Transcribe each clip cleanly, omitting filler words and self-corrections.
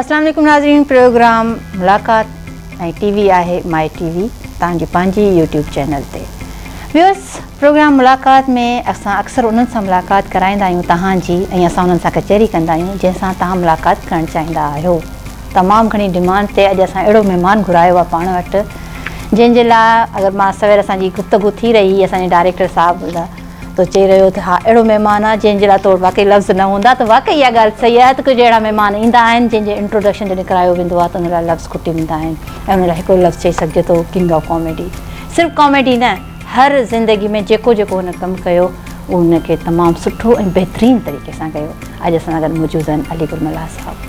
اسلام عليڪم ناظرين پروگرام ملاقات ۽ ٽي وي آهي مائي ٽي وي توهان جي پنهنجي يوٽيوب چينل تي ويورس پروگرام ملاقات ۾ اسان اڪثر انهن سان ملاقات ڪرائيندا آهيون توهان جي ۽ اسان انهن سان ڪچهري ڪندا آهيون جنهن سان توهان ملاقات ڪرڻ چاهيندا آهيو تمام گهڻي ڊمانڊ تي اڄ اسان اهڙو مهمان گهرايو آهي پاڻ وٽ جنهن جي لاء اگر مان سوير اسان جي گفتگو ٿي رهي هئي اسان جي ڊائريڪٽر صاحب تو چئي رهيو ته ها اهڙو مهمان آهي جنهن جي لاء تو وٽ واقعي لفظ نه هوندا ته واقعي اها ڳالهه صحيح آهي ته ڪجهه اهڙا مهمان ايندا آهن جنهن جي انٽروڊڪشن جڏهن ڪرايو ويندو آهي ته ان لاء لفظ کٽي ويندا آهن ۽ ان لاء هڪڙو لفظ چئي سگهجي ٿو ڪنگ آف ڪاميڊي صرف ڪاميڊي نه هر زندگي ۾ جيڪو جيڪو هن ڪم ڪيو اهو ان کي تمام سٺو ۽ بهترين طريقي سان ڪيو اڄ اسان سان گڏ موجود آهن علي گل ملاح صاحب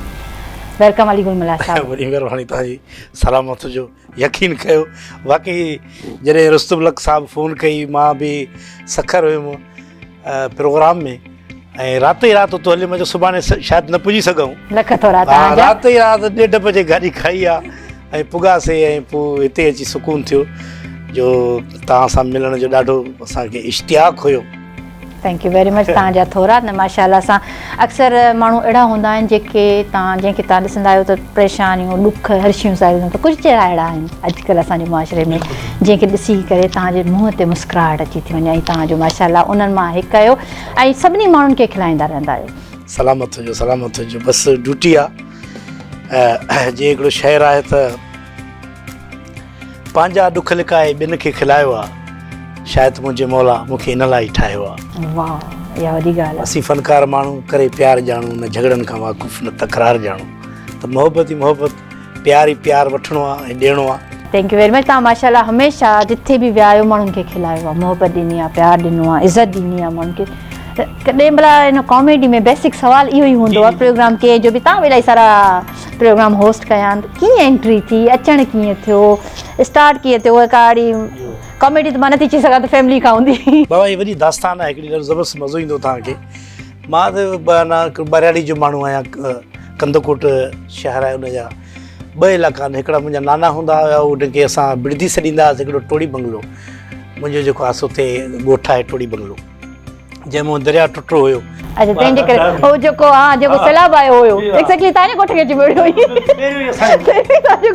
welcome Ali Gul ملاح صاحب وڏي مهرباني توهان جي سلامت هجو. يقين ڪيو واقعي جڏهن رستم لڪ صاحب فون ڪئي مان به سکر هيم پروگرام ۾ ۽ رات ئي رات اتو هليم جو سڀاڻي شايد نه پڄي سگهون لک ٿورا توهان جا رات ئي رات ڏيڍ بجي گاڏي کائي آ ۽ پڳاسي ۽ پوء هتي اچي سڪون ٿيو جو توهان سان ملڻ جو ڏاڍو اسان کي اشتياق هيو. Thank you very much توهان جا ٿورا نه ماشاء الله سان اڪثر ماڻهو اهڙا هوندا آهن جيڪي توهان جنهن کي توهان ڏسندا آهيو ته پريشانيون ڏک هر شيون ظاهر هونديون ڪجهه چهرا اهڙا آهن اڄڪلهه اسان جي معاشري ۾ جنهن کي ڏسي ڪري توهان جي منهن تي مسڪراهٽ اچي ٿي وڃي ۽ توهان جو ماشاء الله انهن مان هڪ آهيو ۽ سڀني ماڻهن کي کلائيندا رهندا آهيو. سلامت هجو سلامت هجو بس ڊيوٽي آ جي هڪڙو شعر آهي ته. پنهنجا ڏک لڪائي ٻين کي کلايو آ شايد منهنجي مولا مون کي ان لاء ئي ٺاهيو آ. واھ اها وڏي ڳالهه آ. اسين فنڪار ماڻهو ڪري پيار ڄاڻون نه جهڳڙن کان واقف نه تڪرار ڄاڻون ته محبت ئي محبت پيار ئي پيار وٺڻو آ ۽ ڏيڻو آ. Thank you very much توهان ماشاء الله هميشه جٿي به ويا آهيو ماڻهن کي کلايو آ محبت ڏني آ پيار ڏنو آ عزت ڏني آ ماڻهن کي ته ڪڏهن ڀلا ان ڪاميڊي ۾ بيسڪ سوال اهو ئي هوندو آ پروگرام ڪنهن جو به توهان به الاهي سارا پروگرام هوسٽ ڪيا آهن ڪيئن انٽري ٿي اچڻ ڪيئن ٿيو اسٽارٽ ڪيئن ٿيو ڪا اهڙي ڪاميڊي ته مان نٿي چئي سگهان ته فيملي کان هوندي. بابا هي وڏي داستان آهي هڪڙي ڏاڍو زبردست مزو ايندو توهان کي مان ته ٻهراڙي جو ماڻهو آهيان ڪنڌڪوٽ شهر آهي ان جا ٻه علائقا آهن هڪڙا منهنجا نانا هوندا هيا ان کي اسان بڙدي سڏيندا هئاسين هڪڙو ٽوڙي بنگلو منهنجو جيڪو آهي سو اتي ڳوٺ آهي ٽوڙي بنگلو جنهن مان درياء ٽٽو هيو. اڇا تنهن جي ڪري هو جيڪو ها جيڪو سيلاب آيو هيو ايگزيڪٽلي تان جي ڳوٺ کي اچي ويڙهيو هئي.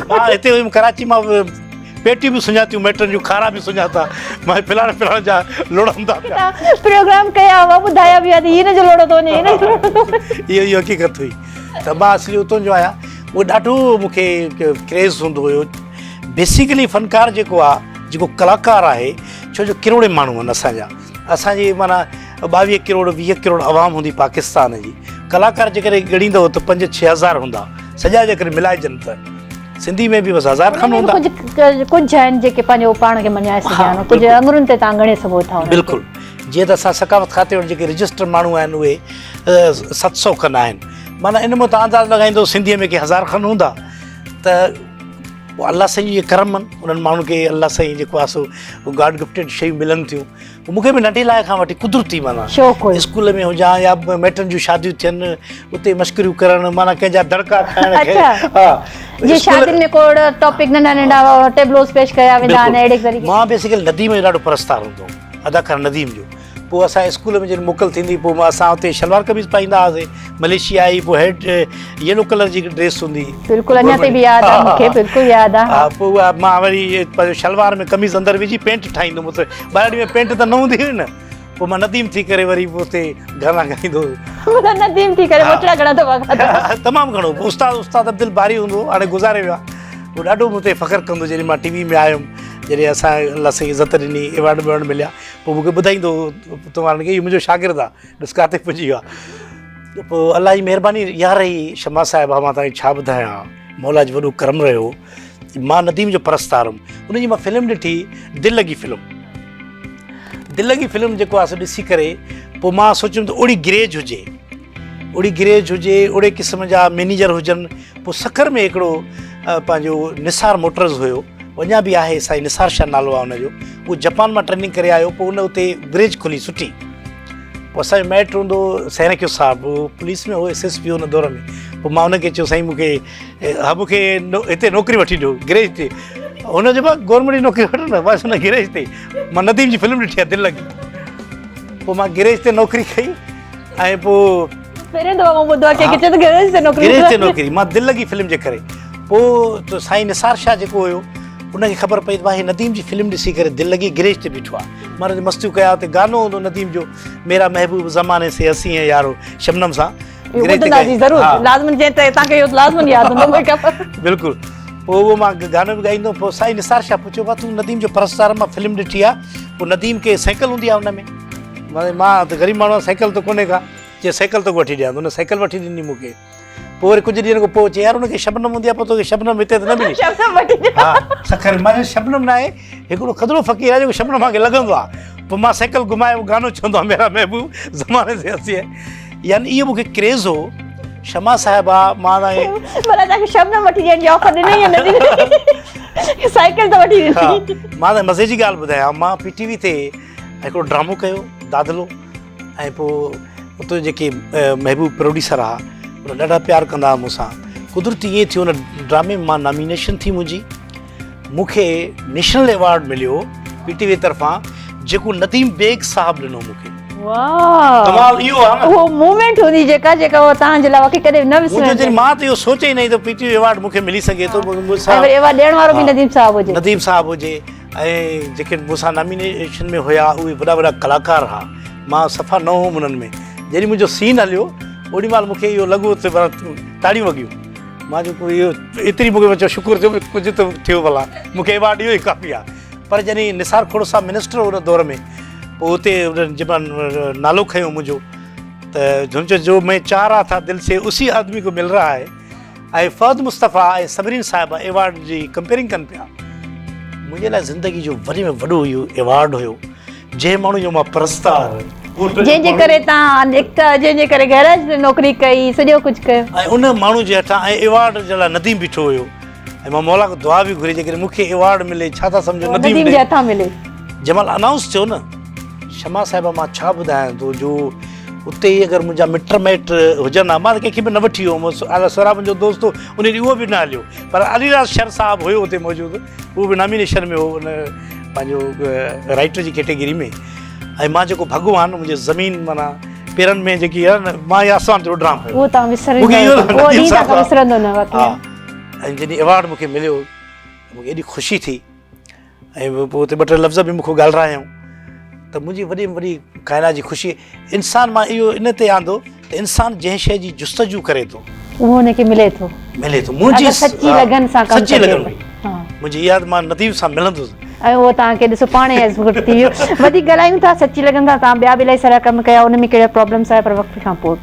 مان هتي هيم ڪراچي مان پيٽيون به سڃاتيون ميٽرن جون کارا به سڃاتا مان فلاڻي فلاڻي جا لڙهندا پيا. پروگرام ڪيا هئا ٻڌايا به هئا ته هن جو لوڙهو ٿو وڃي هن جو لوڙهو ٿو وڃي. اهو اهو حقيقت هئي ته مان اصلي اتان جو آهيان اهو ڏاڍو مون کي ڪريز هوندو هيو بيسيڪلي فنڪار جيڪو آهي جيڪو ڪلاڪار آهي ڇو جو ڪروڙين ماڻهو آهن اسان جا اسان جي معنيٰ 22 ڪروڙ 20 ڪروڙ عوام هوندي پاڪستان جي ڪلاڪار جيڪڏهن ڳڻيندو ته 5 6 هزار هوندا سڄا جيڪڏهن ملائجن ته سنڌي ۾ به بس هزار کن هوندا. ڪجهه ڪجهه آهن جيڪي پنهنجو پاڻ کي مڃائي سگهيا آهن ڪجهه اڱرين تي تان ڳڻي سگهو ٿا. بلڪل جيئن ته اسان ثقافت کاتي وٽ جيڪي رجسٽر ماڻهو آهن اهي 700 کن آهن معنيٰ ان مان تان انداز لڳائيندو سنڌي ۾ ڪي هزار کن هوندا ته پوء الله سائين جي ڪرم آهن انهن ماڻهن کي الله سائين جيڪو آهي سو گاڊ گفٽيڊ شيون ملن ٿيون پوء مون کي به ننڍي لاء کان وٺي قدرتي معنيٰ شوق هيو اسڪول ۾ هجان يا مائٽن جون شاديون ٿين اتي مشڪريون ڪرڻ معنيٰ ڪنهن جا دڙڪا کائڻ اڇا ها جي شادين ۾ ڪو اهڙو ٽاپڪ ننڍا ننڍا ٽيبلوز پيش ڪيا ويندا آهن اهڙي طريقي مان بيسيڪلي نديم جو ڏاڍو پرستار هوندو هوم اداڪار نديم جو پوء اسان اسڪول ۾ جڏهن موڪل ٿيندي پوء اسان اتي شلوار قميص پائيندا هئاسين مليشيا آئي پوء هيڊ يلو ڪلر جي هڪ ڊريس هوندي هئي. بلڪل اڃا تائين به ياد آهي مونکي بلڪل ياد آهي. ها پوء اها مان وري پنهنجو شلوار ۾ قميص اندر وجهي پينٽ ٺاهيندو هوس ٻهراڙي ۾ پينٽ ته نه هوندي هئي نه پوء مان نديم ٿي ڪري وري پوء اتي گانا ڳائيندو هوس. مطلب نديم ٿي ڪري موچڙا گهڻا دفعا کاڌا. تمام گهڻو استاد استاد عبدالباري هوندو هو هاڻي گذاري ويو آهي هو ڏاڍو مون تي فخر ڪندو جڏهن مان ٽي وي ۾ آيم جڏهن اسان الله سائين عزت ڏني ايوارڊ ويوارڊ مليا پوء مون کي ٻڌائيندو هو تو وارن کي هي منهنجو شاگرد آ ڏس ڪاٿي پڄي ويو آ پوء الله جي مهرباني اها رهي شمع صاحبه مان توهان کي ڇا ٻڌايان مولا جو وڏو ڪرم رهيو مان نديم جو پرستار هوم ان جي مان فلم ڏٺي دل لڳي فلم دل لڳي فلم جيڪو آ سو ڏسي ڪري پوء مان سوچيم ته اوڙي گريج هجي اوڙي گريج هجي اوڙي قسم جا مينيجر هجن پوء سکر ۾ هڪڙو پنهنجو نثار موٽرز هيو اڃا به آهي سائين نثار شاهه نالو آهي ان جو اهو جپان مان ٽريننگ ڪري آيو پوء ان اتي گريج کولي سٺي پوء اسان جو مائٽ هوندو سيرڪيو صاحب اهو پوليس ۾ هو ايس ايس پي ان دور ۾ پوء مان ان کي چيو سائين مون کي ها مون کي هتي نوڪري وٺي ڏيو گريج تي هن چيو مان گورنمينٽ جي نوڪري وٺو نه بس هن گريج تي مان نديم جي فلم ڏٺي آهي دل لڳي پوء مان گريج تي نوڪري ڪئي ۽ پوء پهريون دفعو مون ٻڌو آهي ڪنهن کي چئي ته گيريج تي نوڪري گيريج تي نوڪري مان دل لڳي فلم جي ڪري پوء ته سائين نثار شاهه جيڪو هيو ان کي خبر پئي ته ڀاء هي نديم جي فلم ڏسي ڪري دل لڳي گيريج تي بيٺو آهي مان ان مستيون ڪيا اتي گانو هوندو نديم جو ميرا محبوب زماني سي حسين هي يارو شبنم سان گيريج تي ٻڌنداسين ضرور لازمن جنهن تي تان کي اهو لازمن ياد هوندو مون کي بلڪل پوء اهو مان گانو به ڳائيندو پوء سائين نثار شاهه پڇيو ڀاء تون نديم جو پرستار مان فلم ڏٺي آهي پوء نديم کي سائيڪل هوندي آهي ان ۾ مان ته غريب ماڻهو آهيان سائيڪل ته ڪونهي ڪا چي سائيڪل توکي وٺي ڏيان ٿو هن سائيڪل وٺي ڏني مون کي پوء وري ڪجهه ڏينهن کان پوء چي يار ان کي شبنم هوندي آهي پوء توکي شبنم هتي ته نه ملي شبنم وٺي ڏيان ها سکر مان چيو شبنم نه آهي هڪڙو کدڙو فقير آهي جيڪو شبنم کي لڳندو آهي پوء مان سائيڪل گهمائي اهو گانو چوندو آهيان ميرا محبوب زماني سي هسي هي يعني اهو مون کي ڪريز هو شمع صاحبه مان ڀلا توهان کي شبنم وٺي ڏيڻ جي آفر ڏني يا نه ڏني سائيڪل ته وٺي ڏني مان ته مزي جي ڳالهه ٻڌايان مان پي ٽي وي تي هڪڙو ڊرامو ڪيو دادلو ۽ پوء اتي جيڪي محبوب پروڊيوسر ها ان ڏاڍا پيار ڪندا هئا مون سان قدرتي ائين ٿيو ان ڊرامي ۾ مان نامينيشن ٿي منهنجي مون کي نيشنل ايوارڊ مليو پي ٽي وي طرفان جيڪو نديم بيگ صاحب ڏنو مون کي واهه ڪمال اهو آهي نه اهو مومينٽ هوندي جيڪا جيڪا اهو تهان جي لاء واقعي ڪڏهن نه وسرندي منهنجو مان ته اهو سوچي ئي نه ته پي ٽي وي ايوارڊ مون کي ملي سگهي ٿو مون سان ۽ ايوارڊ ڏيڻ وارو به نديم صاحب هجي نديم صاحب هجي ۽ جيڪي مون سان نامينيشن ۾ هيا اهي وڏا وڏا ڪلاڪار ها مان صفا نه هوم انهن ۾ جڏهن منهنجو سين هليو اوڏي مهل مون کي اهو لڳو ته تاڙيون وڳيون مان چيو اهو ايتري مون کي چيو شڪر ٿيو ڪجهه ته ٿيو ڀلا مون کي ايوارڊ اهو ئي ڪافي آهي پر جڏهن نثار کوڙو صاحب منسٽر هو ان دور ۾ پوء اتي انهن جنهن نالو کنيو منهنجو ته هن چيو جو مين چاهه رها ٿا دل سي اسي آدمي کو مل رها هي ۽ فهد مصطفيٰ ۽ صبرين صاحبه ايوارڊ جي ڪمپيئرنگ ڪن پيا. منهنجي لاء زندگي جو وڏي ۾ وڏو اهو ايوارڊ هيو جنهن ماڻهو جو مان پرستار جنهن جي ڪري تان نڪتا جنهن جي ڪري گيراج تي نوڪري ڪئي سڄو ڪجهه ڪيو. ۽ ان ماڻهو جي هٿان ۽ ايوارڊ جي لاء نديم بيٺو هيو ۽ مان مولا کان دعا به گهري جيڪڏهن مون کي ايوارڊ ملي ڇا ٿا سمجهو نديم جي هٿان ملي. جنهن مهل انائونس ٿيو نه شمع صاحبه مان ڇا ٻڌايان ٿو جو اتي ئي اگر منهنجا مٽ مائٽ هجن ها مان ته ڪنهن کي به نه وٺي ويو هوم اعليٰ سهراب منهنجو دوست هو ان ڏينهن اهو به نه هليو پر علي راز شر صاحب هيو اتي موجود اهو به نامينيشن ۾ هو ان پنهنجو رائٽر جي ڪيٽيگري ۾ ۽ مان جيڪو ڀڳو آهيان نه منهنجي زمين معنيٰ پيرن ۾ جيڪي آهي نه مان ئي آسمان تي اڏران پيو اهو تان وسرندو اهو ڏينهن تان وسرندو نه واقعي ۽ جڏهن ايوارڊ مون کي مليو مون کي ايڏي خوشي ٿي ۽ پوء اتي ٻه ٽي لفظ به مون کان ڳالهرايائون ته منهنجي وڏي ۾ وڏي ڪائنات جي خوشي انسان مان اهو ان تي آندو ته انسان جنهن شيء جي جستجو ڪري ٿو اهو ان کي ملي ٿو ملي ٿو منهنجي سچي لگن سان ڪم سچي لگن هئي منهنجي اها ته مان نديم سان ملندس ۽ اهو توهان کي ڏسو پاڻ ئي گهٽ ٿي ويو وڌيڪ ڳالهايون ٿا سچي لگن سان توهان ٻيا به الاهي سارا ڪم ڪيا ان ۾ ڪهڙا پرابلمس آيا پر وقت کان پوء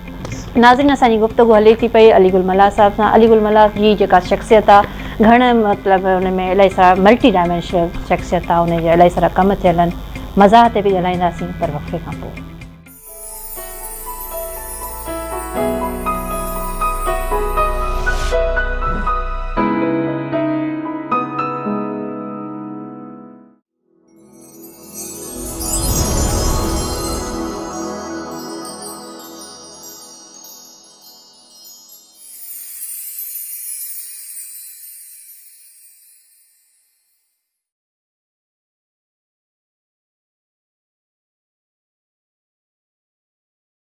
ناظرين اسان جي گفتگو هلي ٿي پئي علي گل ملاح صاحب سان علي گل ملاح جي جيڪا شخصيت آ گهڻ مطلب ان ۾ الاهي سارا ملٽي ڊائمينشنل شخصيت آ ان جا الاهي سارا ڪم ٿيل آهن مزاح تي به ڳالهائينداسين پر وقفي کان پوء.